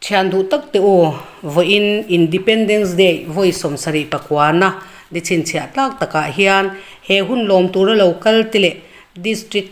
Thian duh tak te u, vawiin Independence Day vawi 79 na ni chhinchhiah tlak takah hian he hun lawm tura lo kal te leh District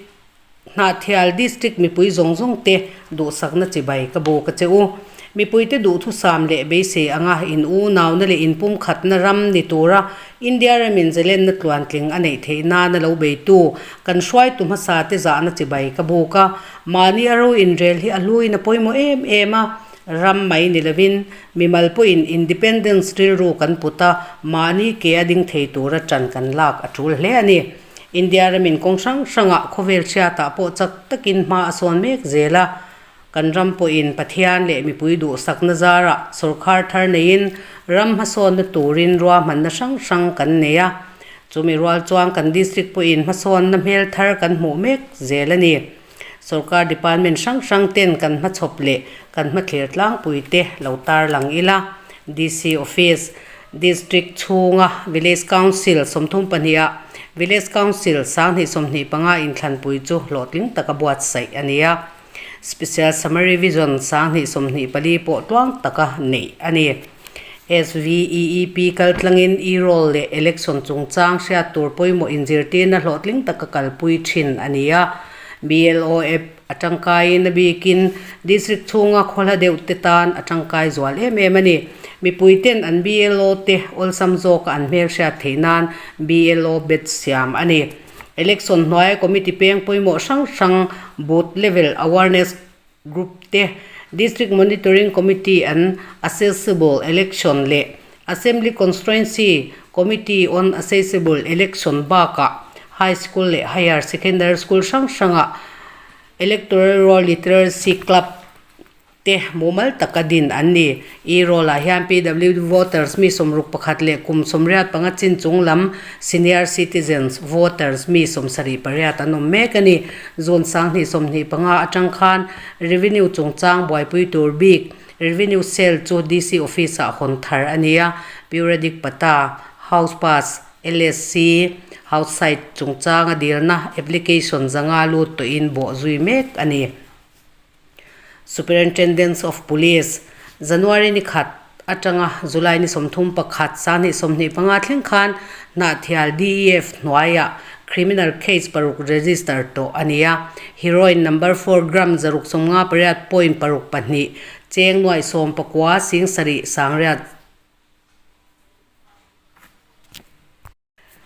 Hnahthial District mipui zawng zawng te duhsakna chibai ka bawk a che u. Mipuite duhthusam leh beisei anga in unauna leh inpumkhatna ram ni tura India ramin zalenna tluantling a neih theih nana lo beitu kan hruaitu hmasa te zahna chibai ka buk a. Mahni a ro inrel hi a hluin a pawimawh em em a, ram mai ni lovin mimal pawhin independence rilru kan put a, mahni ke a ding thei tura ṭan kan lak a ṭul hle a ni. India ramin kawng hrang hrangah khawvel hriatah pawh chak takin hma a sawn mek zel a, kan ram pawhin Pathian leh mipui duhsakna zarah sawrkhar thar neiin ram hmasawnna turin ruahmanna hrang hrang kan nei a, chumi rual chuan kan district pawhin hmasawnna hmel thar kan hmuh mek zel a ni. Sawrkar department hrang hrang ten kan hmachhawp leh kan hmathlir tlangpui te lo tarlang ila, DC Office, District chhunga Village Council 32 ah Village Council 2025 inthlanpui chu hlawhtling taka buatsaih a ni a. Special Summer Revision 2024 pawh tluang taka neih a ni. SVEEP kaltlangin e-roll leh election chungchang hriat tur pawimawh inzirtirna hlawhtling taka kalpui thin a ni a. BLO app a tangkaiin a bikin District chhunga khawhla deuh te tan a tangkai zual em em a ni. Mipui ten an BLO te awlsam zawka an hmel hriat theih nan BLO batch siam a ni. Election hnuaia committee peng pawimawh hrang hrang Booth Level Awareness Group te, District Monitoring Committee an Accessible Election leh Assembly Constituency Committee on Accessible Election bakah High School leh Higher Secondary School hrang hrangah Electoral Roll Literacy Club te mumal taka din an ni. E-roll ah hian PWD voters mi 61 leh kum 85 chin chung lam Senior Citizens voters mi 78 an awm mek a ni. June 2025 atang khan Revenue chungchang buaipui tur bik Revenue Cell chu DC Office ah hawn thar a ni a, Periodic Patta, House Pass, LSC, House Site chungchanga dilna application 500 lut tawhin bawh zui mek a ni. Superintendents of Police, January ni khat atanga July ni 31 2025 thleng khan Hnahthial DEF hnuaiah criminal case paruk register tawh a ni a. Heroin number 4 gram 658.62 cheng nuai 19 sing sarih sangriat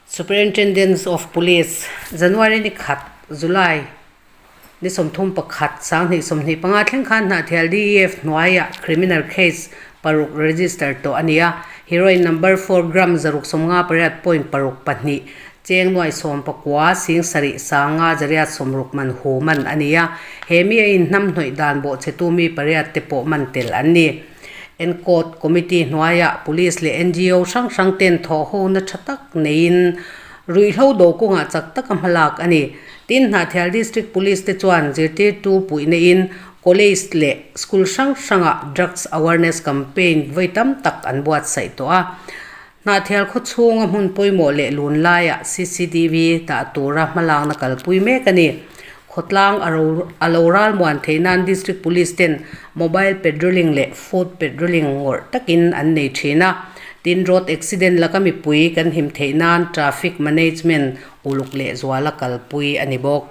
Superintendents of Police, January ni khat, July ni 31 2025 thleng khan Hnahthial DEF hnuaiah criminal case paruk register tawh a ni a. Heroin number 4 gram 658.62 cheng nuai 19 sing sarih sanga zariat 60 man hu man a ni a. He mi a inhnam hnawih dan bawh chhetu mi pariat te pawh man tel an ni. Encode Committee hnuaiah Police leh NGO hrang hrang ten thawh ho na tha tak neiin ruihhlo do kawngah chak taka hmalak a ni. Tin, Hnahthial District Police te chuan zirtirtu puihna in College leh School hrang hrangah Drugs Awareness Campaign vawi tam tak an buatsaih tawh a. Hnahthial khaw chhunga hmun pawimawh leh lun laiah CCTV dah tura hmalakna kalpui mek a ni. Khawtlang a lo ralmuan theih nan District Police ten mobile patrolling leh foot patrolling ngawrh takin an nei thin a. Tin, road accident laka mipui kan him theih nan traffic management uluk lehzuala kalpui a ni bawk.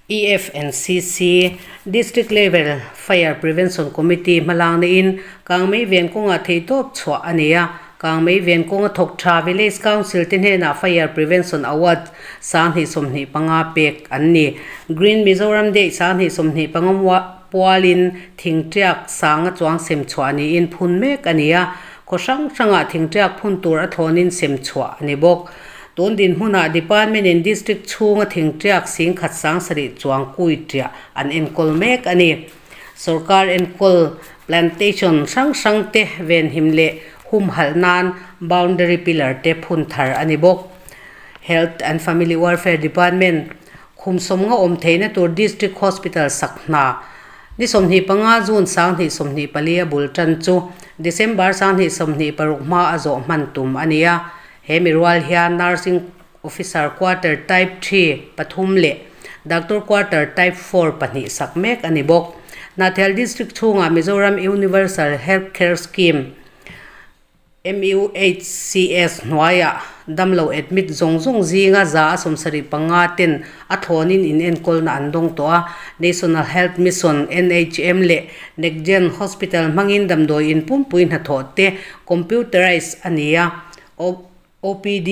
EFNCC, District Level Fire Prevention Committee hmalakna in Kangmei ven kawngah theihtawp chhuah a ni a. Kangmei ven kawnga thawk tha Village Council te hnenah Fire Prevention Award 2025 pek an ni. Green Mizoram Day 2025 pualin thingtiak sanga chuang sem chhuah niin phun mek a ni a. Khaw hrang hrangah thingtiak phun tur a thlawnin sem chhuah a ni bawk. Tun dinhmunah Department in District chhunga thingtiak singkhat 7000 chuang kui tiah an enkawl mek a ni. Sorkar enkawl plantation hrang hrang te venhim leh humhalh nan boundary pillar te phun thar a ni bawk. Health and Family Welfare Department khum 50 awm theihna tur District Hospital sak hna ni 25 June 2024 a bul tan chu December 2026 hma a zawh hman tum a ni a. He mi rual hian Nursing Officer Quarter Type 3 pathum leh Doctor Quarter Type 4 pahnih sak mek a ni bawk. Hnahthial District chhungah Mizoram Universal Health Care Scheme, MUHCS, hnuaiah damlo admit zawng zawng zinga 75% ten a thlawnin inenkawlna an dawng tawh a. National Health Mission, NHM, leh NextGen Hospital hmangin damdawi in pumpui hnathawh te computerise a ni a. OPD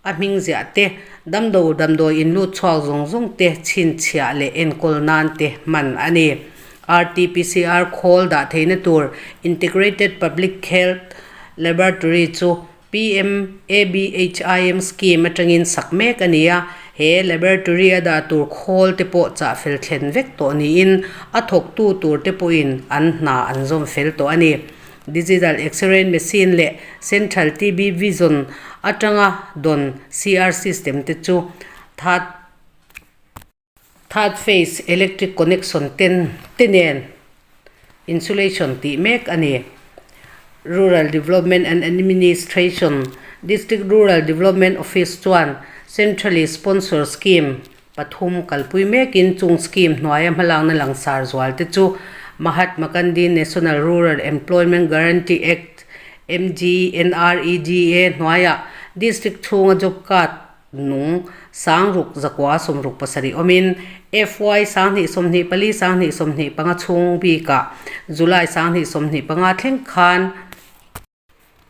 a hming ziah te, damdo damdawi in lut chhuak zawng zawng te chhinchhiah leh enkawl nan te hman a ni. RT-PCR khawl dah theihna tur Integrated Public Health Laboratory chu PMABHIM scheme atangin sak mek a ni a, he laboratory a dah tur khawl te pawh chah fel thlen vek tawh niin a thawktu tur te pawhin an hna an zawm fel tawh a ni. Digital X-ray machine leh Central TB Vision atanga dawn CR system te chu third third phase electric connection ten te nen insulation tih mek a ni. Rural Development and Administration, District Rural Development Office chuan Centrally Sponsored Scheme pathum kalpui mekin chung scheme hnuaia hmalakna langsar zual te chu Mahatma Gandhi National Rural Employment Guarantee Act, MGNREGA, hnuaiah district chhunga job card nung 6667 awmin FY 2024 2025 chhung bikah July 2025 thleng khan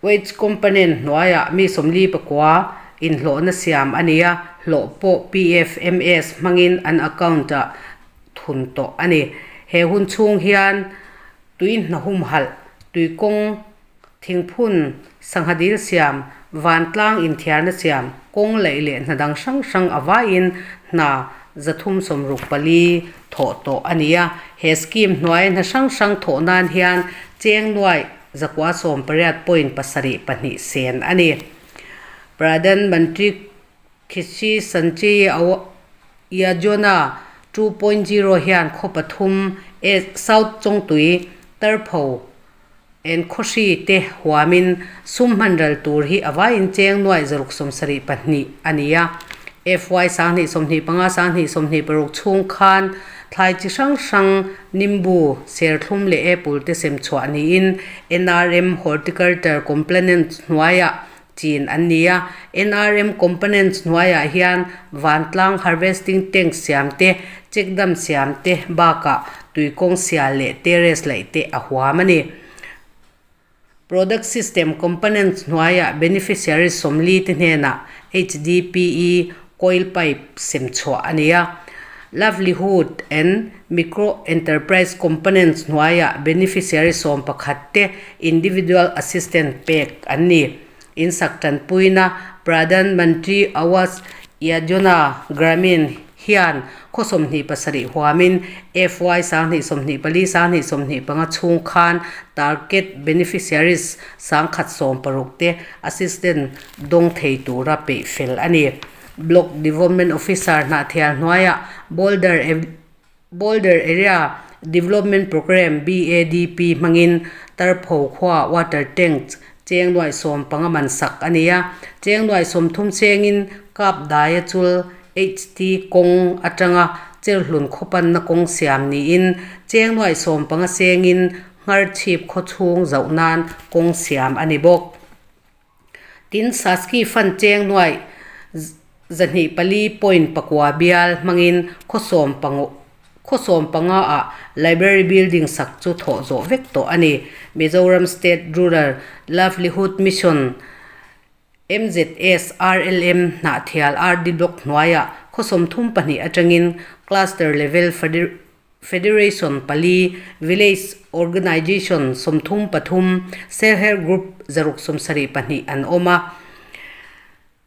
Wage component hnuaiah mi 49 inhlawhna siam a ni a, hlawh pawh PFMS hmangin an account-ah thun tawh a ni. He hun chhung hian tui hna humhalh, tuikawng, thingphun, sangha dil siam, vantlang inthiarna siam, kawng laih leh hna dang hrang hrang a vaiin hna 364 thawh tawh a ni a. He scheme hnuai hna hrang hrang thawh nan hian cheng nuaih 918 point 7 2 sen a ni. Pradhan Mantri Krishi Sanchay Yojana 2.0 hian khaw pathum South Chawngtui, Tarpho and Khawhri te huamin sum hman ral tur hi a vaiin cheng nuaih 672 a ni a. FY 2025 2026 chhung khan thlai chi hrang hrang nimbu, serthlum leh apple te sem chhuah niin NRM Horticulture Components hnuaiah chin an ni a. NRM Components hnuaiah hian vantlang harvesting tank siam te, check dam siam te bakah tuikawng sial leh terrace laih te a huam a ni. Product System Components hnuaiah beneficiaries 40 te hnenah HDPE coil pipe sem chhuah a ni a. Livelihood and Micro Enterprise Components hnuaiah beneficiary 11 te individual assistance pek an ni. Insak tanpuina Pradhan Mantri Awas Yojana Gramin hian khaw 27 huamin FY 2024 2025 chhung khan target beneficiaries 116 te assistance dawng thei tura peih fel a ni. Block Development Officer Hnahthial hnuaiah Boulder Boulder Area Development Programme, BADP, hmangin Tarpho khua water tank cheng nuaih 15 man sak a ni a. Cheng nuaih 30 chengin Kap Daia chul HT kawng atanga Cherhlun khawpanna kawng siam niin cheng nuaih 15 chengin Ngharchhip khaw chhung zauh nan kawng siam a ni bawk. Tin, Saski Fund cheng nuaih 204 point 9 bial hmangin khaw khaw 15 ah Library Building sak chu thawh zawh vek tawh a ni. Mizoram State Rural Livelihood Mission, MZSRLM, Hnahthial RD Block hnuaiah khaw 32 atangin Cluster Level Federation pali, Village Organization 33, Self Help Group 672 an awm a,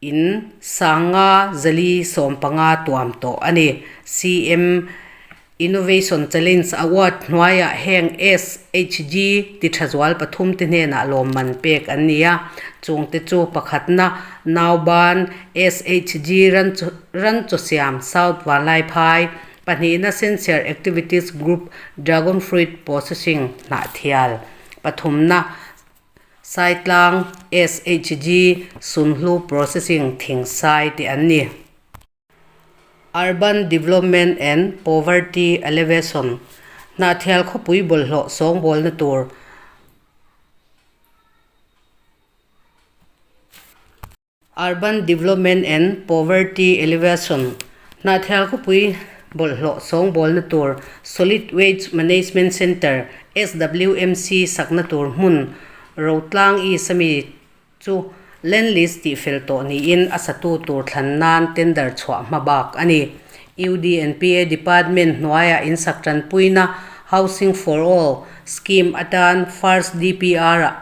in 5115 tuam tawh a ni. CM Innovation Challenge Award hnuaiah heng SHG ti tha zual pathum te hnenah lawmman pek an ni a, chungte chu pakhatna Nauban SHG Ranchawsiam South Vanlaiphai, Pahnihna Sincere Activities Group Dragon Fruit Processing Hnahthial, Pathumna Saitlang SHG Sunhlu Processing Thingsai te an ni. Urban Development and Poverty Alleviation. Hnahthial khawpui bawlhhlawh sawngbawlna tur. Urban Development and Poverty Alleviation, Hnahthial khawpui bawlhhlawh sawngbawlna tur Solid Waste Management Centre, SWMC, sakna tur hmun Rotlang East ami chu Land Lease tihfel tawh niin a satu tur thlan nan tender chhuah hma bak a ni. UDNPA Department hnuaiah insak tanpuina Housing for All scheme atan First DPR-ah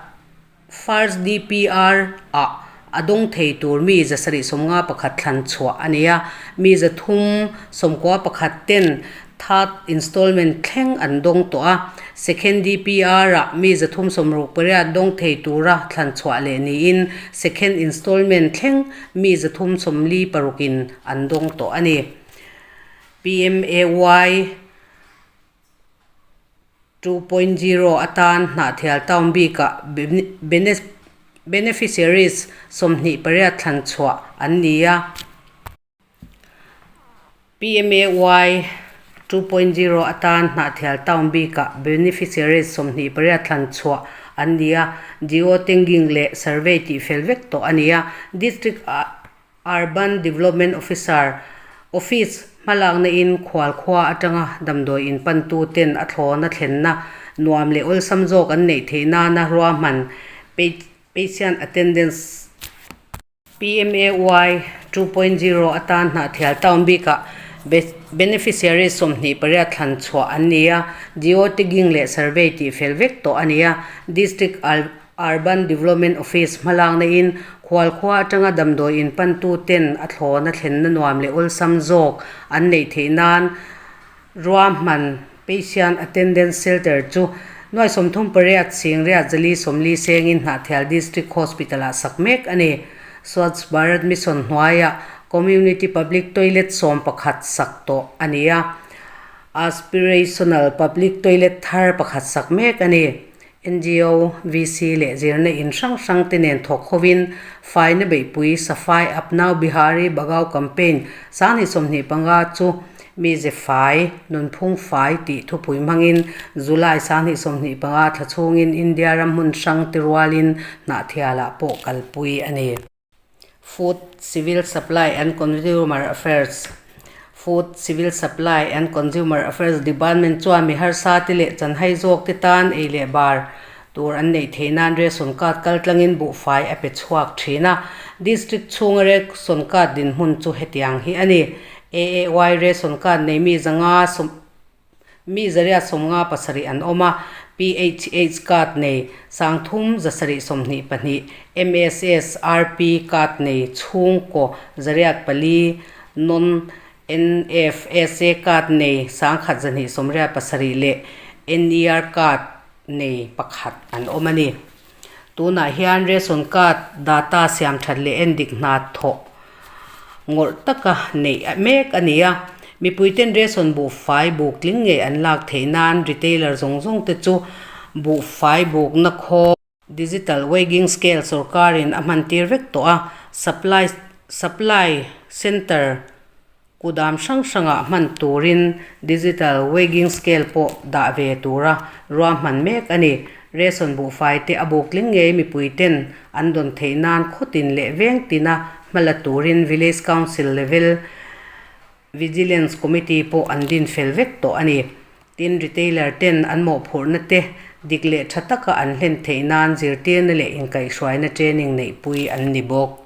First DPR ah a dawng thei tur mi 751 thlan chhuah a ni a, mi 391 ten third installment thleng an dawng tawh a, Second DPR ah mi 368 dawng thei tura thlan chhuah leh niin second installment thleng mi 346 in an dawng tawh a ni. PMAY. 2.0 atan Hnahthial town bikah beneficiaries 28 thlan chhuah an ni a. PMAY 2.0 atan Hnahthial town bikah beneficiaries 28 thlan chhuah an ni a, geo-tagging leh survey tihfel vek tawh a ni a. District Urban Development Officer Office hmalakna in khual khua atanga damdawi in pantu ten a thlawna thlenna nuam leh awlsam zawk an neih theih nana ruahman Patient Attendance PMAY 2.0 atan Hnahthial town bikah Beneficiaries 28 thlan chhuah an ni a, Geo-tagging leh Survey tihfel vek tawh a ni a, District Urban Development Office hmalakna in khual khua atanga damdawi in pantu ten a thlawna thlenna nuam leh awlsam zawk an neih theih nan ruahman Patient Attendance Centre chu nuai 38 singriat zali 40 sengin Hnahthial District Hospital ah sak mek a ni. Swachh Bharat Mission hnuaiah Community Public Toilet 11 sak tawh a ni a, Aspirational Public Toilet thar pakhat sak mek a ni. NGO, VC leh zirna in hrang hrang te nen thawk hovin faina beihpui Safai Apnao Bihari Bhagao Campaign 2025 chu mize fai, nunphung fai tih thupui hmangin July 2025 thla chhungin India ram hmun hrang te rualin Hnahthialah pawh kalpui a ni. Food, Civil Supply and Consumer Affairs Food, Civil Supply and Consumer Affairs Department chuan mi harsa te leh chanhai zawk te tan ei leh bar tur an neih theih nan ration card kaltlangin buhfai a pe chhuak thin a. District chhunga ration card dinhmun chu hetiang hi a ni. AAY ration card nei mi zanga Mi 157 an awm a, PHH card nei 3,722, MSSRP card nei chhungkaw 400, Non NFSA card nei 1,287 leh NER card nei pakhat an awm a ni. Tunah hian ration card data siam that leh endik hna thawh ngawrh taka neih mek a ni a. Mipuiten ration buhfai buk tling ngei an lak theih nan retailer zawng zawng te chu buhfai bukna khaw digital weighing scale sorkarin a hman tir vek tawh a, supply supply centre Kudam hrang hrangah hman turin digital weighing scale pawh dah ve tura ruahman mek a ni. Ration buhfai te a buk tling ngei mipui ten an dawn theih nan khawtin leh veng tina hma la turin Village Council level Vigilance Committee pawh an din fel vek tawh a ni. Tin, retailer ten an mawhphurhna te dik leh tha taka an hlen theih nan zirtirna leh inkaihhruaina training neihpui an ni bawk.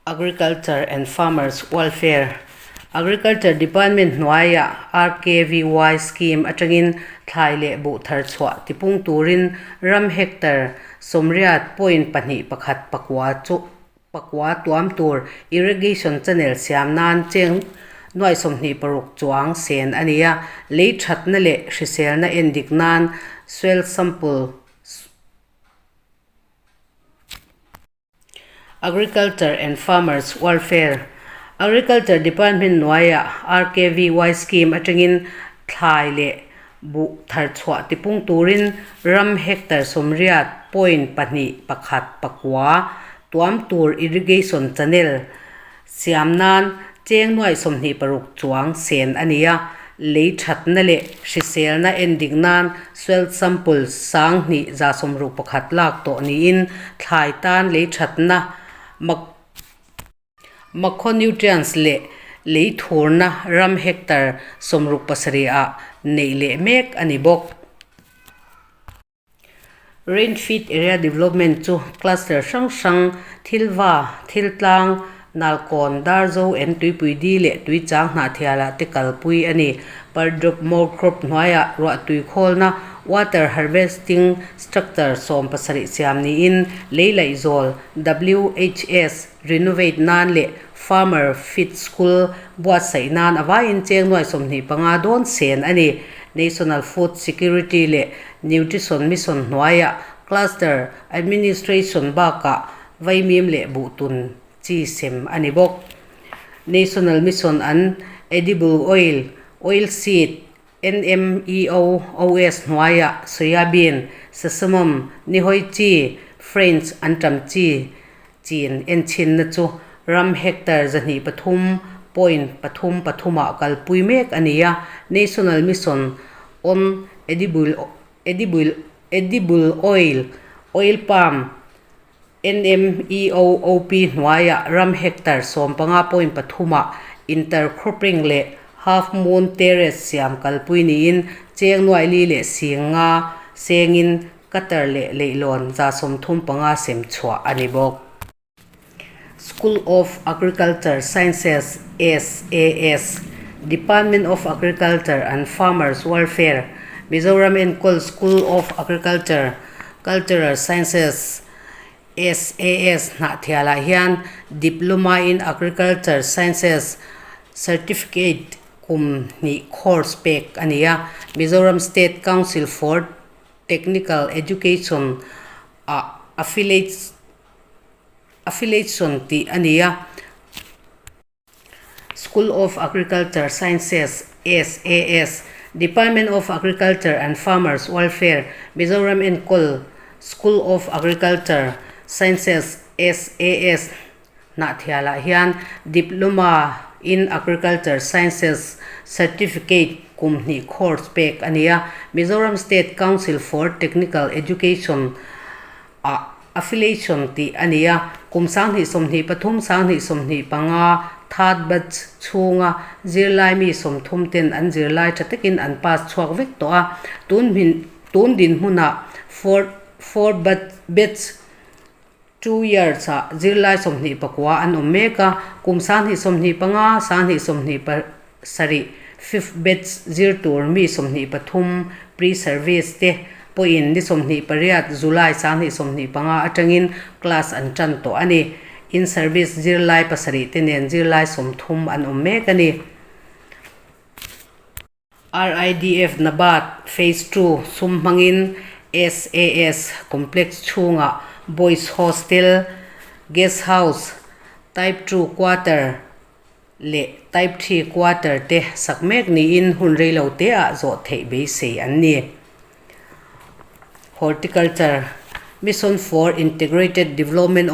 Agriculture and Farmers Welfare Agriculture Department hnuaiah RKVY scheme atangin thlai leh buh thar chhuah tipung turin ram hectare 80.21 pakua chu pakua tuam tur irrigation channel siam nan cheng nuai 26 chuang sen a ni a, lei thatna leh hriselna endik nan soil sample Agriculture and Farmers Welfare Agriculture Department hnuaiah RKVY scheme atangin thlai leh buh thar chhuah tipung turin ram hectare 80.21 pakua tuam tur irrigation channel siam nan. Cheng nuai 26 chuang sen a ni a, lei thatna leh hriselna endik nan soil sample 2161 lak tawh niin thlai tan lei thatna macronutrients leh lei thurna ram hectare 67 ah neih leh mek a ni bawk. Rainfeed Area Development chu cluster hrang hrang, Thilva, Thiltlang, Nalkawn, Darzo and Tuipui Di leh Tuichang Hnahthialah te kalpui a ni. Per Drop More Crop hnuaiah ruahtui khawlna, Water Harvesting Structure, 17 siam niin lei laihzawl, WHS, renovate nan leh Farmer Feed School buatsaih nan a vaiin cheng nuai 25 dawn sen a ni. National Food Security leh Nutrition Mission hnuaiah Cluster Administration bakah vaimim leh buhtun chi sem a ni bawk. National Mission an Edible Oil, Oil Seed, NMEO OS hnuaiah Soyabean, Sesamum, nihawi chi, French antam chi chin enchinna chu ram hectare 203.33 ah kalpui mek a ni a. National Mission on Edible Edible Edible Oil, Oil Palm, NMEO OP hnuaiah ram hectare 15.3 ah intercropping leh Half Moon Terrace siam kalpui niin cheng nuai li leh 50 sengin cutter leh leihlawn 135 sem chhuah a ni bawk. School of Agriculture Sciences, SAS, Department of Agriculture and Farmers Welfare, Mizoram enkawl School of Agriculture Cultural Sciences, SAS, Hnahthialah hian Diploma in Agriculture Sciences Certificate kum hnih course pek a ni a. Mizoram State Council for Technical Education ah affiliate affiliation tih a ni a. School of Agriculture Sciences, SAS, Department of Agriculture and Farmers Welfare, Mizoram enkawl School of Agriculture Sciences, SAS, Hnahthialah hian Diploma in Agriculture Sciences Certificate kum hnih course pek a ni a. Mizoram State Council for Technical Education ah affiliation tih a ni a. Kum 2023, 2025 third batch chhunga zirlai mi 30 ten an zirlai tha takin an pass chhuak vek tawh a. Tun hmin tun dinhmunah fourth fourth batch 2 years ah zirlai 29 an awm mek a. Kum 2025, 2027 fifth batch zir tur mi 23 pre-service te pawhin ni 28 July 2025 atangin class an tan tawh a ni. In service zirlai 7 te nen zirlai 30 an awm mek a ni. RIDF NABARD Phase 2 sum hmangin SAS Complex chhungah Boys Hostel, Guest House, Type 2 Quarter leh Type 3 Quarter te sak mek niin hun reilo te ah zawh theih beisei an ni. Horticulture Mission for Integrated Development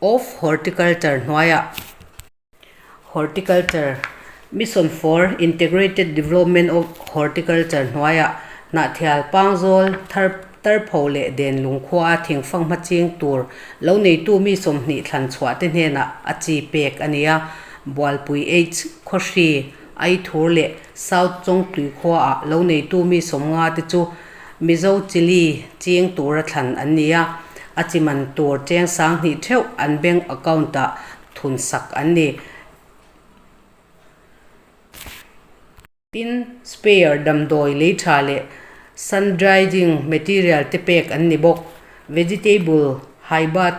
of Horticulture hnuaiah Horticulture Mission for Integrated Development of Horticulture hnuaiah Hnahthial Pangzawl thar tarpho leh den lungkhua a thingfang hmaching tur lo neitu mi 20 thlan chhuah te hnenah a chi pek a ni a. Bualpui H Khawhri Aithur leh South Chawngtui khuaah lo neitu mi 50 te chu Mizo chilli ching tura thlan an ni a. A chi man tur cheng 2000 theuh an bank account ah thun sak an ni. Tin, sprayer damdawi lei tha leh sun drying material te pek an ni bawk. Vegetable hybrid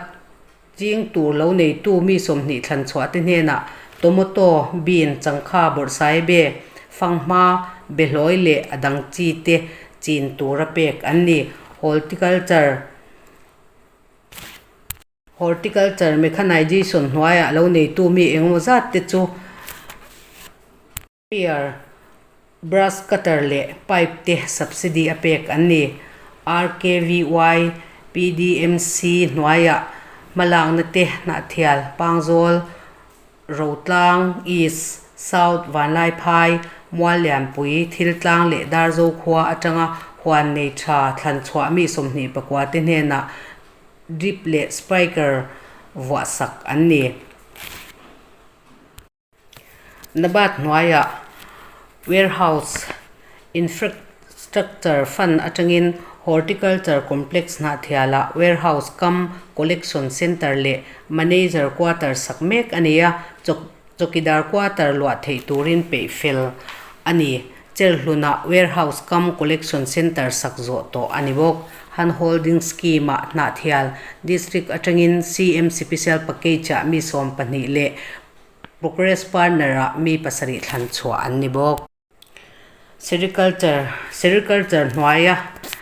ching tur lo neitu mi 20 thlan chhuah te hnenah tomato, bean, changkha, bawrhsaibe, fanghma, behlawi leh a dang chi te chin tura pek an ni. Horticulture Horticulture Mechanization hnuaiah lo neitu mi engemaw zat te chu sprayer, brush cutter leh pipe te subsidy a pek an ni. RKVY PDMC hnuaiah hmalakna te Hnahthial, Pangzawl, Rotlang East, South Vanlaiphai, Muallianpui, Thiltlang leh Darzo khua atanga huan nei tha thlan chhuah mi 24 te hnenah drip leh spriker vuah sak an ni. NABARD hnuaiah Warehouse Infrastructure Fund atangin Horticulture Complex Hnahthialah Warehouse cum Collection Centre leh Manager Quarter sak mek a ni a, Chawkidar Quarter luah theih turin peih fel a ni. Cherhlunah Warehouse cum Collection Centre sak zawh tawh a ni bawk. Hand Holding Scheme-ah Hnahthial District atangin CM Special Package-ah mi 12 leh Progress Partner-ah mi 7 thlan chhuah an ni bawk. Sericulture, Sericulture hnuaia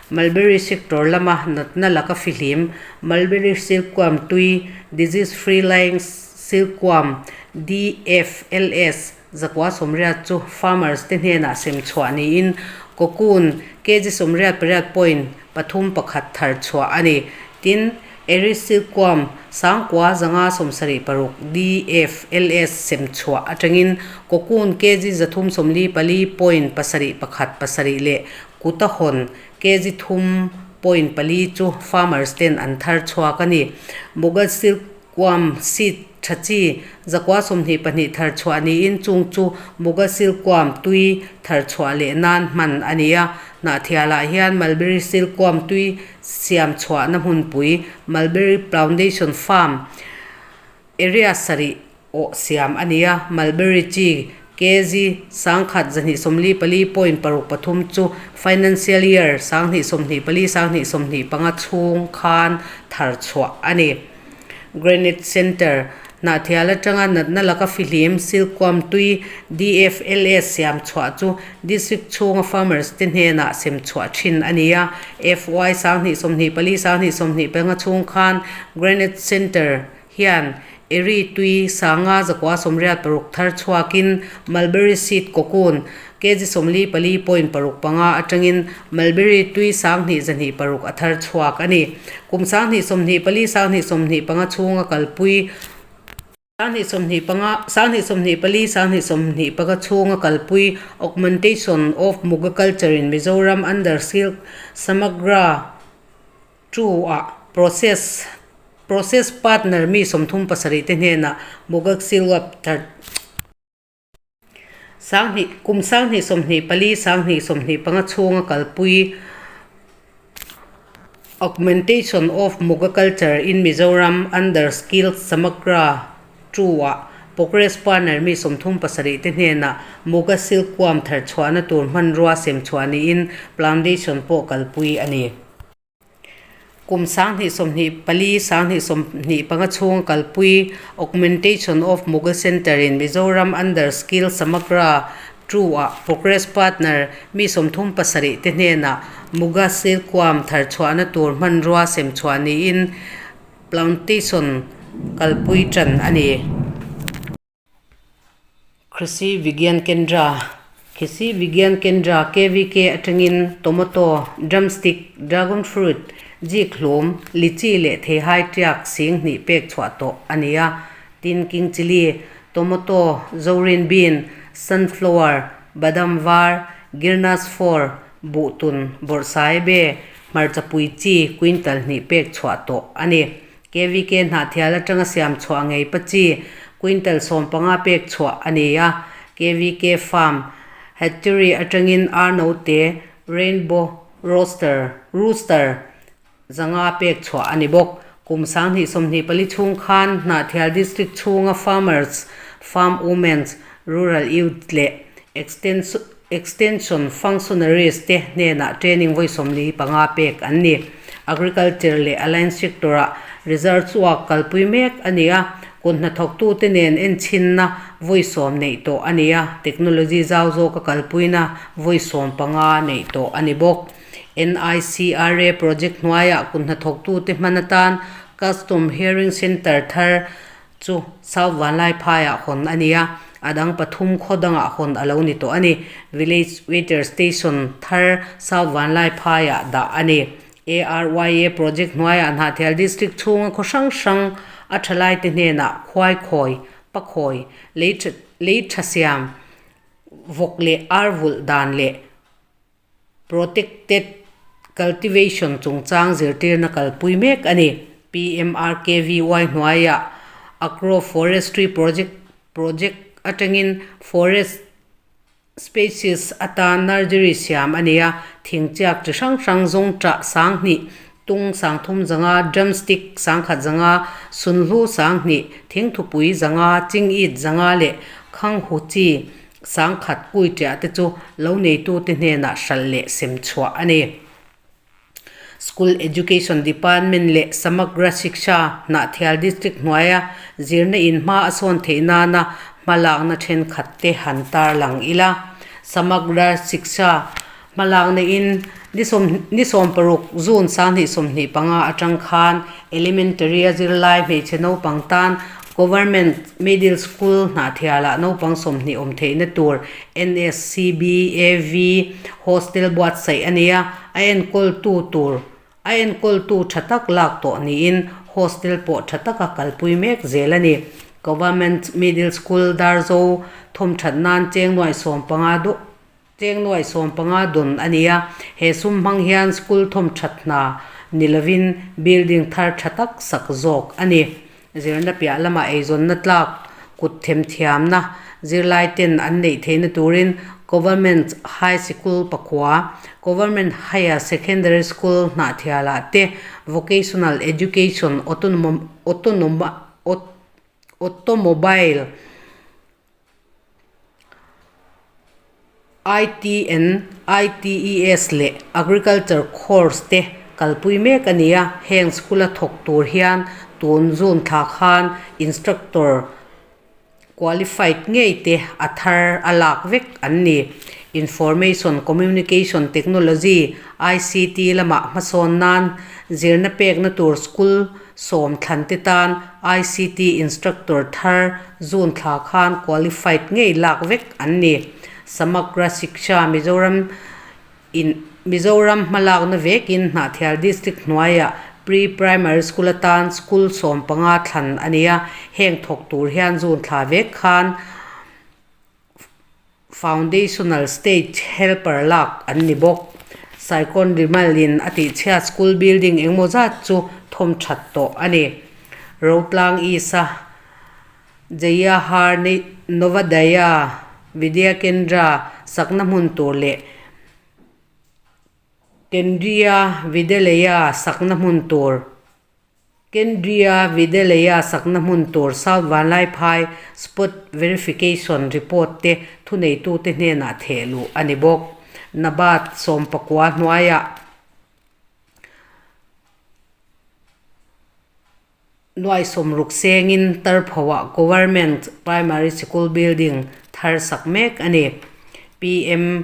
Mulberry sector lama natna laka fihlim Mulberry silkworm tui, Disease Free Lying Silkworm, DFLS, 980 chu farmers te hnenah sem chhuah niin cocoon kg 88 point 31 thar chhuah a ni. Tin, Eri silkworm 9576, DFLS, sem chhuah atangin cocoon kg 344 point 7 1 7 leh kuta hawn kg 3 point 4 chu farmers ten an thar chhuak a ni. Muga silkworm seed tha chi 922 thar chhuah niin chung chu Muga silkworm tui thar chhuah leh nan hman a ni a. Hnahthialah hian mulberry silkworm tui siam chhuahna hmunpui Mulberry Plantation Farm area sarih awh siam a ni a, Mulberry chi kg 1244 point 6 3 chu Financial Year 2024 2025 chhung khan thar chhuah a ni. Granite Centre, Hnahthial atanga natna laka fihlim silkworm tui DFLS siam chhuah chu District chhunga farmers te hnenah sem chhuah thin a ni a. FY 2024 2025 chhung khan Granite Centre hian Eri tui 5986 thar chhuakin Mulberry seed cocoon kg 44 point 6 5 atangin Mulberry tui 2106 a thar chhuak a ni. Kum 2024 2025 chhunga kalpui 2025 2024 2025 chhunga kalpui Augmentation of Muga Culture in Mizoram under Silk Samagra 2 ah process process partner mi 37 te hnenah Muga silk thar 20 kum 2024 2025 chhunga kalpui Augmentation of Muga Culture in Mizoram under Silk Samagra 2 ah Progress Partner mi 37 te hnenah Muga silkworm thar chhuahna tur hmanrua sem chhuah niin plantation pawh kalpui a ni. Kum 2024 2025 chhunga kalpui Augmentation of Muga Centre in Mizoram under Silk Samagra 2 ah Progress Partner mi 37 te hnenah Muga silkworm thar chhuahna tur hmanrua sem chhuah niin plantation kalpui tan a ni. Krishi Vigyan Kendra Krishi Vigyan Kendra KVK atangin tomato, drumstick, dragon fruit, zikhlum, lychee leh theihai tiak 2000 pek chhuah tawh a ni a. Tin king chili, tomato, zorin bean, sunflower, badam var, girnas 4, buhtun, bawrhsaiabe, hmarchapui chi quintal 2 pek chhuah tawh a ni. KVK Hnahthial atanga siam chhuah ngei pa chi quintal 15 pek chhuah a ni a. KVK Farm Hatchery atangin arnote Rainbow Roaster Rooster 500 pek chhuah a ni bawk. Kum 2024 chhung khan Hnahthial District chhunga farmers, farm women, rural youth leh extension functionaries te hnenah training vawi 45 pek an ni. Agriculture leh Allied Sector ah research work kalpui mek a ni a. Kut hnathawktu te nen enchinna vawi 10 neih tawh a ni a. Technology zau zawka kalpuina vawi 15 neih tawh a ni bawk. NICRA project hnuaiah kut hnathawktu te hman atan Custom Hiring Center thar chu South Vanlaiphaiah hawn a ni a. A dang pathum khaw dangah hawn a lo ni tawh a ni. Village Weather Station thar South Vanlaiphaiah dah a ni. ARYA project hnuaiah Hnahthial District chhunga khaw hrang hrang a thalai te hnenah khuai khawi. pakhawi, lei tha lei tha siam, vawk leh ar vulh dan leh Protected Cultivation chungchang zirtirna kalpui mek a ni. PMRKVY hnuaiah Agro Forestry Project project atangin Forest Species atan nursery siam a ni a, thingchiak chi hrang hrang zawngṭah 2000, tung 3500, drumstick 1100, sunhlu 2000, thingthupui 500, chingit 500 leh khanghu chi 1000 kui ṭiah te chu lo neitute hnenah hralh leh sem chhuah a ni. School Education Department leh Samagra Shiksha Hnahthial District hnuaia zirna in hma a sawn theih nana hmalakna thenkhat te han tarlang ila. Samagra Shiksha hmalakna in ni sawm ni sawmparuk June 2025 atang khan Elementary a zirlai hmeichhe naupang tan Government Middle School Hnahthialah naupang 20 awm theihna tur NSCBAV Hostel buatsaih a ni a, a enkawltu tur a enkawltu tha tak lak tawh niin hostel pawh tha taka kalpui mek zel a ni. Government Middle School Darzo thawmthat nan cheng nuai 15 dawh cheng nuai 15 dawn a ni a, he sum hmang hian school thawmthat hna ni lovin building thar tha tak sak zawk a ni. Zirna piah lamah eizawnna tlak kut themthiamna zirlai ten an neih theihna turin Government High Sikul pakua, Government Higher Secondary School Hnahthialah te Vocational Education Automobile ITN, ITES leh Agriculture course te kalpui mek a ni a, heng school a thawk tur hian tun June thla khan instructor qualified ngei te a thar a lak vek an ni. Information Communication Technology, ICT, lamah hmasawn nan zirna pekna tur school 10 thlan te tan ICT instructor thar June thla khan qualified ngei lak vek an ni. Samagra Shiksha Mizoram in Mizoram hmalakna vekin Hnahthial District hnuaiah Pre-Primary School atan school 15 thlan a ni a, heng thawk tur hian June thla vek khan Foundational Stage Helper lak an ni bawk. Cyclone Remal in a tihchhiat school building engemaw zat chu thawm that tawh a ni. Rotlang East a Jayahar Navodaya Vidya Kendra sakna hmun tur leh Kendriya Vidyalaya sakna hmun tur Kendriya Vidyalaya sakna hmun tur South Vanlaiphai Spot Verification Report te thuneitute hnenah theh luh a ni bawk. NABARD 19 hnuaiah Nuai 60 sengin Tarphoah Government Primary Sikul building thar sak mek a ni. PM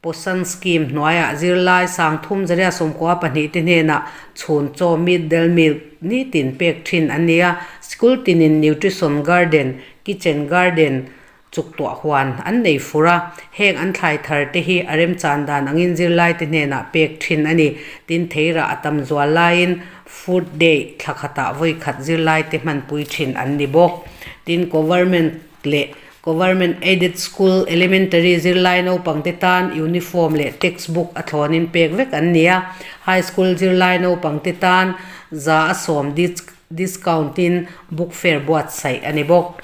Poshan Scheme hnuaiah zirlai 3392 te hnenah chhun chaw mid day meal nitin pek thin an ni a. Sikul tinin Nutrition Garden, Kitchen Garden, Chuktuah huan an nei fur a, heng an thlai thar te hi a remchan dan angin zirlai te hnenah pek thin a ni. Tin, theirah a tam zual laiin Food Day thla khatah vawi khat zirlai te hmanpui thin an ni bawk. Tin, Government leh Government Aided School Elementary zirlai naupang te tan uniform leh textbook a thlawnin pek vek an ni a, High School zirlai naupang te tan 100% discount in book fair buatsaih a ni bawk.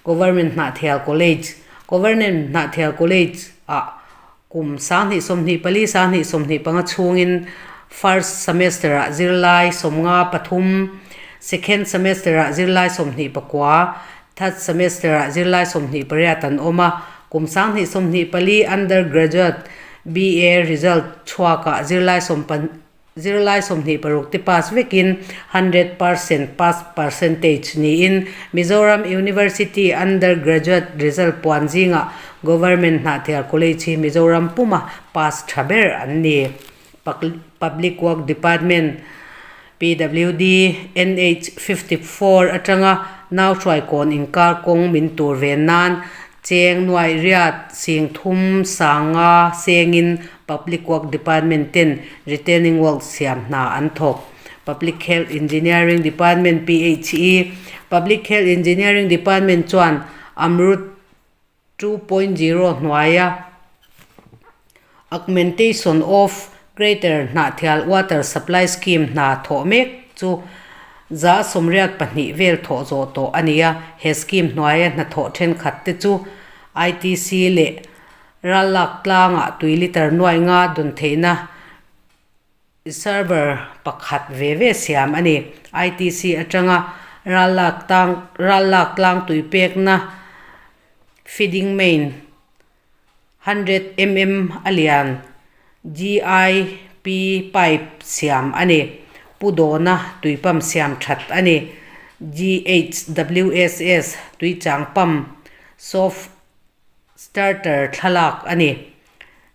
Government Hnahthial College, Government Hnahthial College ah kum 2024, 2025 chhungin first semester ah zirlai 53, second semester ah zirlai 29, third semester ah zirlai 28 an awm a. Kum 2024 undergraduate BA result chhuakah zirlai Zirlai 26 te pass vekin 100% pass percentage niin Mizoram University undergraduate result puan zingah Government Hnahthial College hi Mizoram puma pass tha ber an ni. Public Work Department, PWD, NH 54 atanga nau hruaikawn inkar kawng min tur ve nan cheng nuai riat 30,000 sengin Public Work Department ten retaining wall siam hna an thawk. Public Health Engineering Department, PHE, Public Health Engineering Department chuan Amrut 2.0 hnuaia Augmentation of Greater Hnahthial Water Supply Scheme hna thawh mek chu 82% vel thawh zawh tawh a ni a. He scheme hnuaia hnathawh thenkhat te chu ITC leh Rallak tlangah tui litre nuai nga dawn theihna Server pakhat ve ve siam a ni. ITC atanga Rallak tang Rallak tlang tui pekna feeding main 100mm a lian GIP pipe siam a ni. Pu Dawna tui pump siam that a ni. GHWSS tui chang pump soft starter thlalak a ni.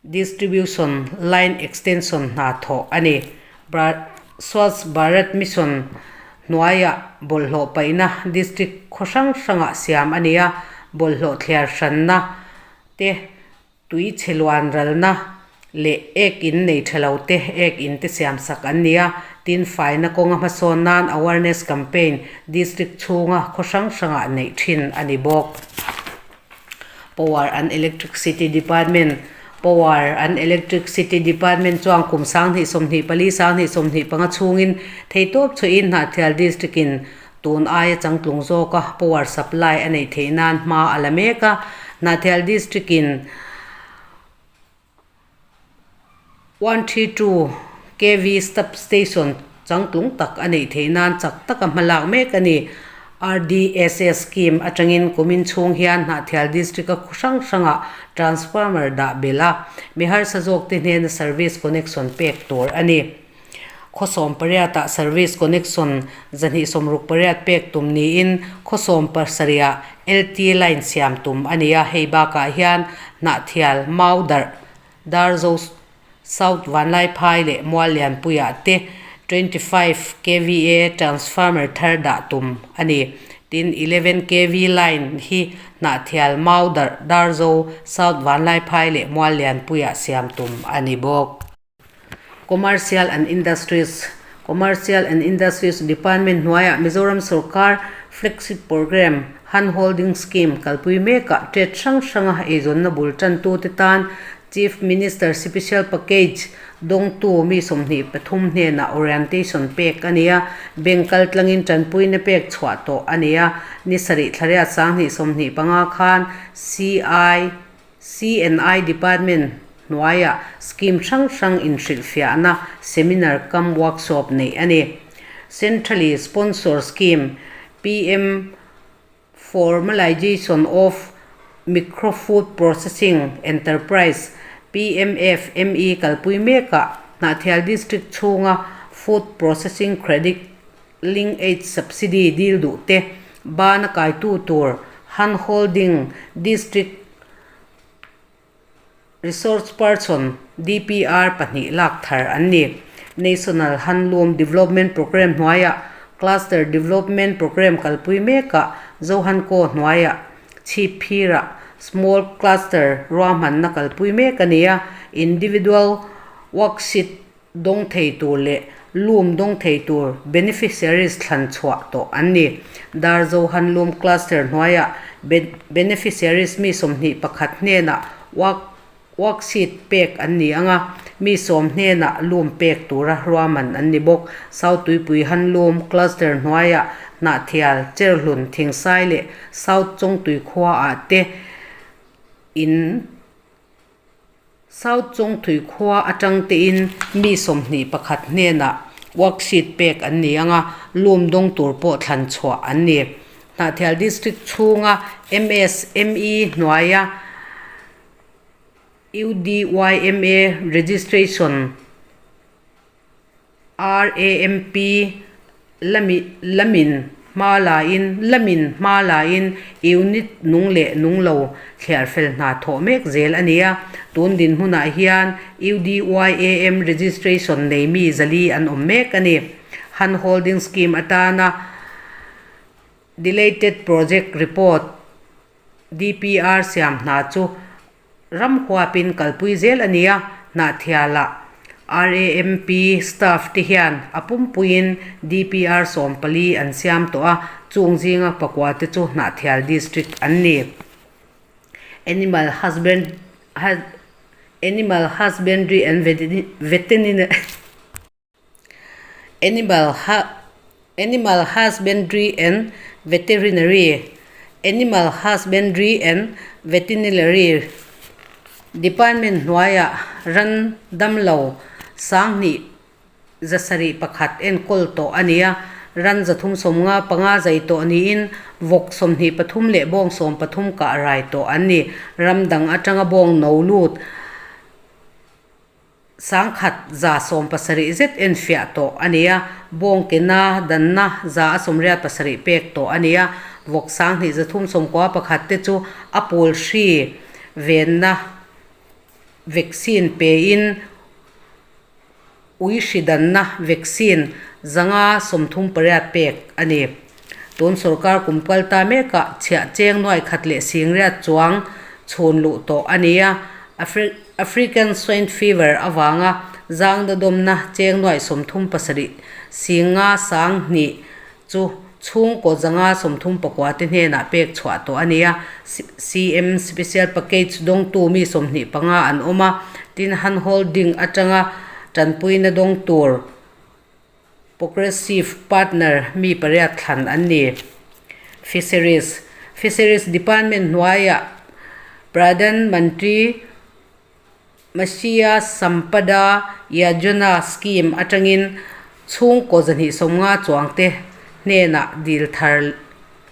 Distribution line extension hna thawh a ni. Swachh Bharat Mission hnuaiah bawlhhlawh paihna district khaw hrang hrangah siam a ni a, bawlhhlawh thliar hranna te, tui chhe luan ralna leh ek in nei tha lo te ek in te siam sak an ni a, tin faina kawnga hmasawn nan awareness campaign district chhunga khaw hrang hrangah neih thin a ni bawk. Power and Electricity Department Power and Electricity Department chuan kum 2024 2025 chhungin theitawp chhuahin Hnahthial District in tun aia changtlung zawka power supply a neih theih nan hma a la mek a. Hnahthial District in 132 kv Substation changtlung tak a neih theih nan chak taka hma lak mek a ni. RDSS scheme atangin kumin chhung hian Hnahthial District-a khaw hrang hrangah transformer dah belh a, mi harsa zawkte hnena service connection pek tur a ni. Khaw 18-ah service connection 268 pek tum niin khaw 70-ah LT line siam tum a ni a, hei bakah hian Hnahthial, Maudarh, Darzo South Vanlaiphai leh Muallianpuiah te 25 kva transformer thar dah tum a ni. Tin, 11 kv line hi Hnahthial, Maudarh, Darzo South Vanlaiphai leh Muallianpuiah siam tum a ni bawk. Commercial and Industries Commercial and Industries Department hnuaiah Mizoram sorkar Flagship Programme Hand Holding Scheme kalpui mekah tet hrang hranga eizawnna bul tantute tan Chief Minister Special Package dawngtu mi 23 hnenah orientation pek a ni a, bank kaltlangin tanpuina pek chhuah tawh a ni a. Ni sarih thlariat 2025 khan CI CNI Department hnuaiah scheme hrang hrang inhrilhfiahna seminar cum workshop neih a ni. Centrally Sponsor Scheme, PM Formalization of Micro Food Processing Enterprise, PMFME, kalpui mekah Hnahthial District chhunga Food Processing Credit Linkage Subsidy dil duh te bana kaitu tur Hand Holding District Resource Person, DPR, pahnih lak thar an ni. National Handloom Development Programme hnuaiah Cluster Development Programme kalpui mekah Zohanko hnuaiah Chhipphirah Small Cluster ruahmanna kalpui mek a ni a, Individual Worksheet dawng thei tur leh loom dawng thei tur beneficiaries thlan chhuah tawh an ni. Darzo Handloom Cluster hnuaiah beneficiaries mi 21 hnenah work worksheet pek an ni ang a, mi 10 hnenah loom pek tura ruahman an ni bawk. South Tuipui Handloom Cluster hnuaiah Hnahthial, Cherhlun, Thingsai leh South Chawngtui khuaah te in South Chawngthui khua atang tein mi 21 hnenah worksheet pek an ni ang a, loom dawng tur pawh thlan chhuah an ni. Hnahthial District chhunga MSME hnuaia UDYMA registration RAMP lami lamin hma lain lamin hma lain unit nung leh nung lo thliar fel hna thawh mek zel a ni a. Tun dinhmunah hian UDYAM registration nei mi 400 an awm mek a ni. Hand Holding Scheme atana Delated Project Report, DPR, siam hna chu ram huapin kalpui zel a ni a, Hnahthialah. RAMP staff te hian a pumpuiin DPR 14 an siam tawh a, chung zinga pakua te chu Hnahthial District an ni. Animal Animal Husbandry and Veterinary Animal Animal Husbandry and Veterinary Animal Husbandry and Veterinary Department hnuaiah ran damlo 2101 enkawl tawh a ni a, ran 355 zai tawh niin vawk 23 leh bawng 13 kah rai tawh an ni. Ram dang atanga bawng no lut 1170 zet enfiah tawh a ni a, bawng kena danna 187 pek tawh a ni a, vawk 2391 te chu a pawl hri venna vaccine pein ui hri danna vaccine 538 pek a ni. Tun sorkar kum kal ta mekah chhiah cheng nuai khat leh singriat chuang chhun luh tawh a ni a, African Swine Fever avanga zangna dawmna cheng nuai 37 singa 2000 chu chhungkaw 539 te hnenah pek chhuah tawh a ni a, CM Special Package dawngtu mi 25 an awm a, tin hand holding atanga tanpuina dawng tur Progressive Partner mi pariat thlan an ni. Fisheries Fisheries Department hnuaiah Pradhan Mantri Matsya Sampada Yojana Scheme atangin chhungkaw 250 chuangte hnenah dil thar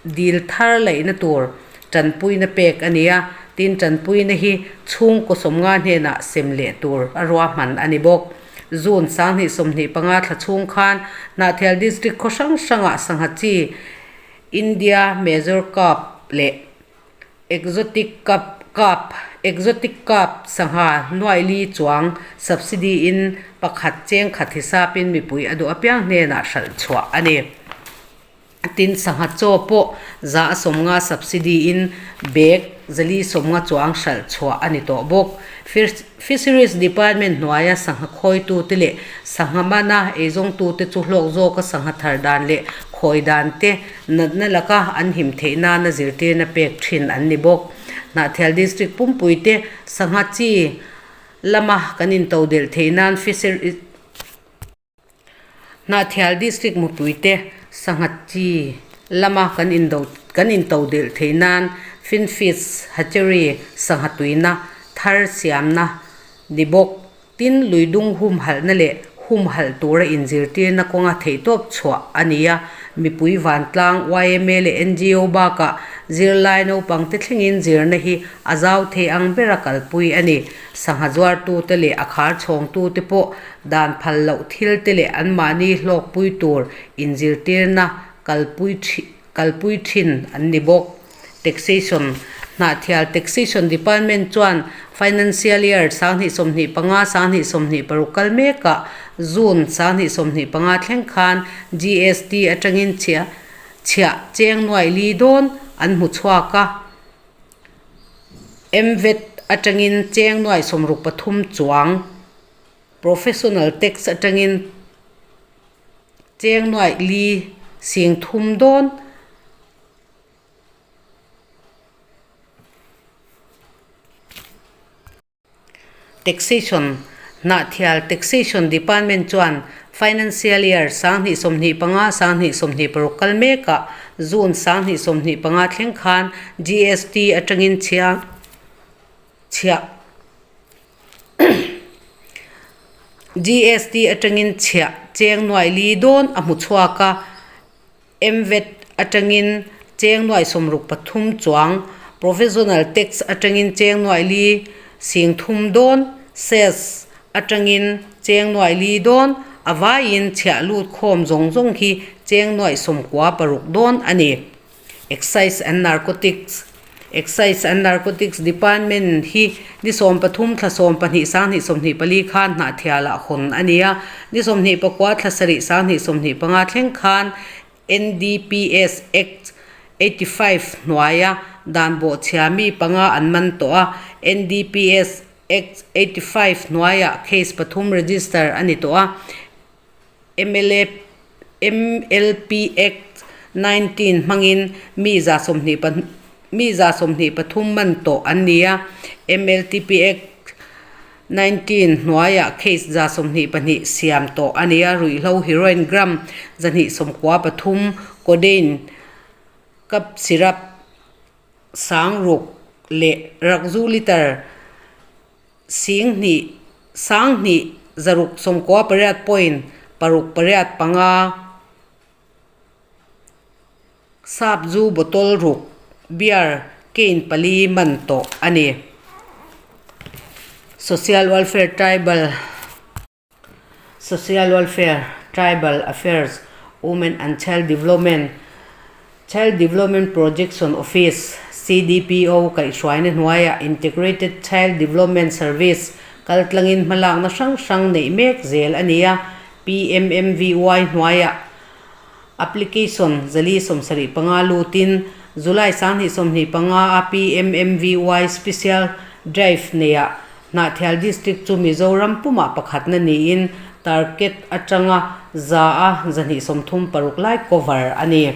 dil thar laihna tur tanpuina pek a ni a, tin tanpuina hi chhungkaw 50 hnenah sem leh tur a ruahman a ni bawk. June 2025 thla chhung khan Hnahthial District khaw hrang hrangah sangha chi India Major Cup leh Exotic Cup Cup Exotic Cup sangha nuai li chuang subsidy in pakhat cheng khat hisapin mipui a duh apiang hnenah hralh chhuah a ni. Tin sangha chaw pawh 150 subsidy in bag 450 chuang hralh chhuah a ni tawh bawk. Fisheries Department hnuaia sangha khawitute leh sangha mana eizawngtute chu hlawk zawka sangha thar dan leh khawi dan te natna laka an him theih nana zirtirna pek thin an ni bawk. Hnahthial District pumpuite sangha chi lama kan intodelh theih nan Fisheries Hnahthial District mupuite sangha chi lama kan indo kan intodelh theih nan Finfish Hatchery sangha tuina thar siamna ni bawk. Tin, luidung humhalhna leh humhalh tura inzirtirna kawnga theihtawp chhuah a ni a, mipui vantlang, yma leh ngo bakah zirlai naupangte thlengin zirna hi a zau thei ang bera kalpui a ni. Sangha zuartute leh a khar chhawngtute pawh dan phal loh thilte leh anmahni hlawkpui tur inzirtirna kalpui kalpui thin an ni bawk. Taxation, Hnahthial Taxation Department chuan Financial Year 2025, 2026 kal mekah June 2025 thleng khan GST atangin chhiah chhiah cheng nuai li dawn an hmu chhuak a. MVAT atangin cheng nuai 63 chuang, Professional Tax atangin cheng nuai li sing thum dawn. Taxation, Hnahthial Taxation Department chuan Financial Year 2025, 2026 kal mekah June 2025 thleng khan GST atangin chhia chhiah GST atangin chhiah cheng nuai li dawn a hmu chhuak a. MVAT atangin cheng nuai 63 chuang, Provisional Tax atangin cheng nuai li sing thum dawn, Cess atangin cheng nuai li dawn, a vaiin chhiah lut khawm zawng zawng hi cheng nuai 96 dawn a ni. Excise and Narcotics Excise and Narcotics Department hi ni 13 thla 12 2024 khan Hnahthialah hawn a ni a, ni 24 thla 7 2025 thleng khan NDPS Act 85 hnuaia dan bawhchhia mi panga an man tawh a, NDPS. Act 85 hnuaiah case pathum register a ni tawh a, mla MLP Act 19 hmangin mi 20 mi 23 man tawh an ni a, MLTP Act 19 hnuaiah case 22 siam tawh a ni a, ruihhlo heroin gram 293, codeine cup syrup 6000 leh rakzu litre 10 2 698 point 6 8 5 sap zu bottle ruk beer cane pali man tawh a ni. Social Welfare Tribal Social Welfare Tribal Affairs Women and Child Development Child Development Projection Office, CDPO, kaihhruaina hnuaiah Integrated Child Development Service kaltlangin hmalakna hrang hrang neih mek zel a ni a, PMMVY hnuaiah application 475 lutin July 2025 a PMMVY Special Drive neiah Hnahthial District chu Mizoram pumah pakhatna niin target atanga 100 a 236 lai cover a ni.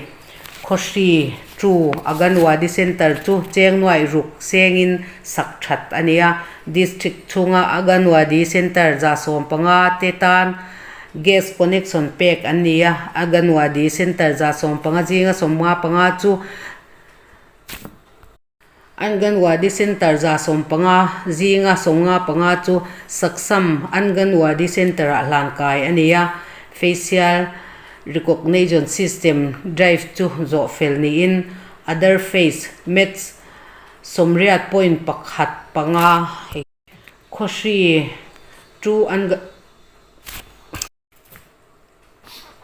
Khawhri True Anganwadi Centre chu cheng nuaih ruk sengin sak that a ni a, District chhunga Anganwadi Centre 15 te tan gas connection pek an ni a, Anganwadi Centre 15 zinga 55 chu Anganwadi Centre 15 zinga 95 chu Saksham Anganwadi Centre-ah hlan kai a ni a, Facial Recognition System drive chu zawh fel niin Other Face Maths 80.15 Khawhri chu an.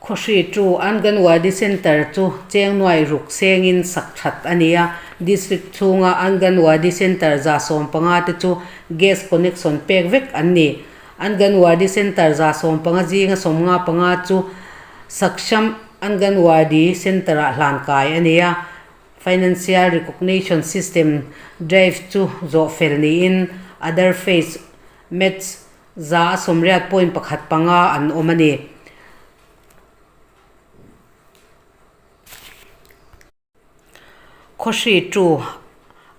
Khawhri chu Anganwadi Centre chu cheng nuai ruk sengin sak that a ni a, District chhunga Anganwadi Centre 15 te chu gas connection pek vek an ni. Anganwadi Centre 15 zinga 95 chu Saksham Anganwadi Centre-ah hlan kai a ni a, Financial Recognition System drive chu zawh fel niin Other Face Maths 80.15 an awm a ni. Khawhri chu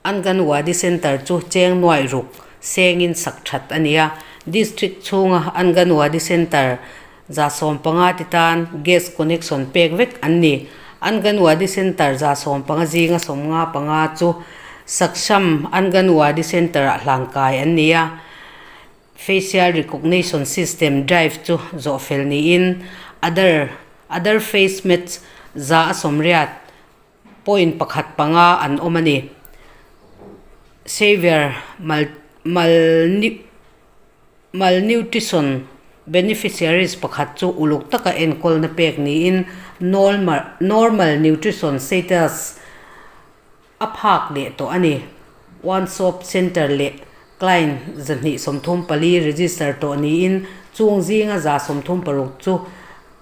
Anganwadi Centre chu cheng nuaih ruk sengin sak that a ni a, District chhunga Anganwadi Centre 15 ti tan gas connection pek vek an ni. Anganwadi Centre 15 zinga 95 chu Saksham Anganwadi Centre-ah hlan kai an ni a. Facial Recognition System drive chu zawh fel niin other other face match 80.15 an awm a ni. Severe mal malnutrition beneficiaries pakhat chu uluk taka enkawlna pek niin normal nutrition status a phak leh tawh a ni. One Stop Centre leh Client 234 register tawh niin chung zinga 136 chu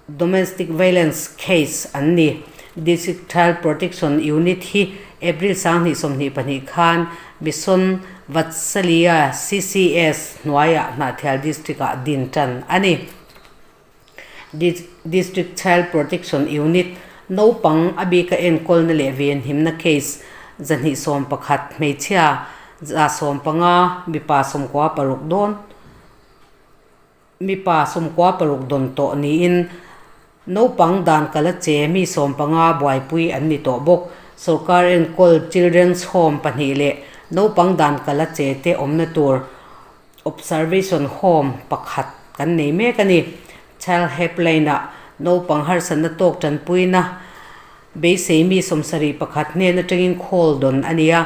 Domestic Violence case an ni. District Child Protection Unit hi April 2022 khan Mission Vatsalya CCS hnuaiah Hnahthial District-ah din tan a ni. District Child Protection Unit naupang a bika enkawlna leh venhimna case 211 hmeichhia 15 mipa 96 dawn mipa 96 dawn tawh niin naupang dan kala che mi 15 buaipui an ni tawh bawk. Sorkar enkawl Children's Home pahnih leh naupang dan kala che te awmna tur Observation Home pakhat kan nei mek a ni. Child Helpline-ah naupang harsatna tawk tanpuina beisei mi 71 hnen atangin call dawn a ni a.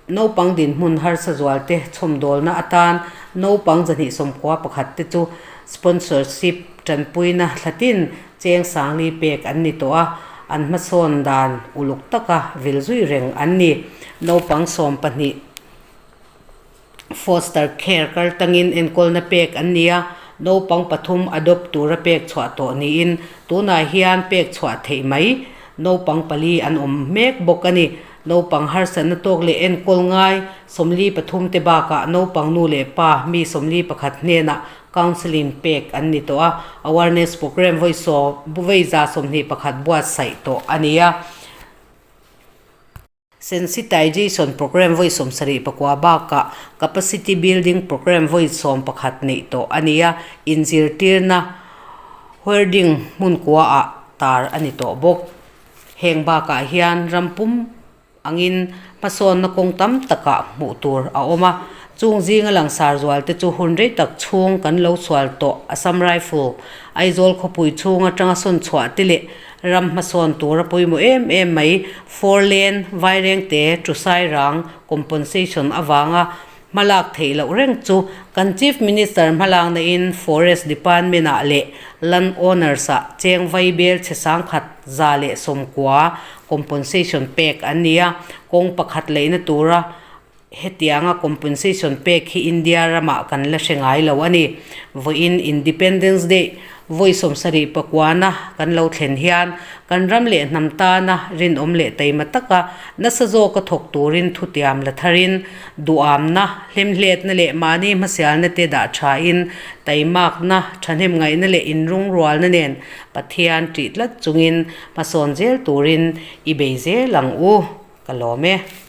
Naupang dinhmun harsa zualte chhawmdawlna atan naupang 291 te chu sponsorship tanpuina thlatin cheng sangli pek an ni tawh a, an hmasawn dan uluk taka vil zui reng an ni. Naupang 12. Foster care kal tangin enkawlna pek an ni a, naupang pathum adopt tura pek chhuah tawh niin tunah hian pek chhuah theih mai naupang pali an awm mek bawk a ni. Naupang harsatna tawk leh enkawl ngai 43 te bakah naupang nu leh pa mi 41 hnenah counselling pek an ni tawh a, awareness programme vawi vawi 21 buatsaih tawh a ni a. Sensitization programme vawi 79 bakah capacity building programme vawi 11 neih tawh a ni a, inzirtirna hoarding hmun kuaah tar a ni tawh bawk. Heng bakah hian ram pum angin hmasawnna kawng tam takah hmuh tur a awm a, chung zinga langsar zual te chu hun rei tak chhung kan lo sual tawh Assam Rifle, Aizawl khawpui chhung atanga sawn chhuah te leh Ram hmasawn tur a pawimawh em em mai. Four lane Vairengte Tusairang compensation avanga hmalak theih loh reng chu kan Chief Minister hmalakna in Forest Department ah leh Land Owners ah cheng vaibel chhe 1190 compensation pek an ni a, kawng pakhat leihna tura Hetianga compensation pek hi India ramah kan la hre ngai lo a ni. Vawiin Independence Day vawi 79 na kan lo thlen hian kan ram leh hnam tana rinawm leh taima taka nasa zawka thawk turin thutiam la tharin duhamna, hlemhletna leh mahni hmasialna te dah thain taimakna, thahnemngaihna leh inrungrualna nen Pathian ṭih tlat chungin hmasawn zel turin i bei zel ang u. Ka lawm e.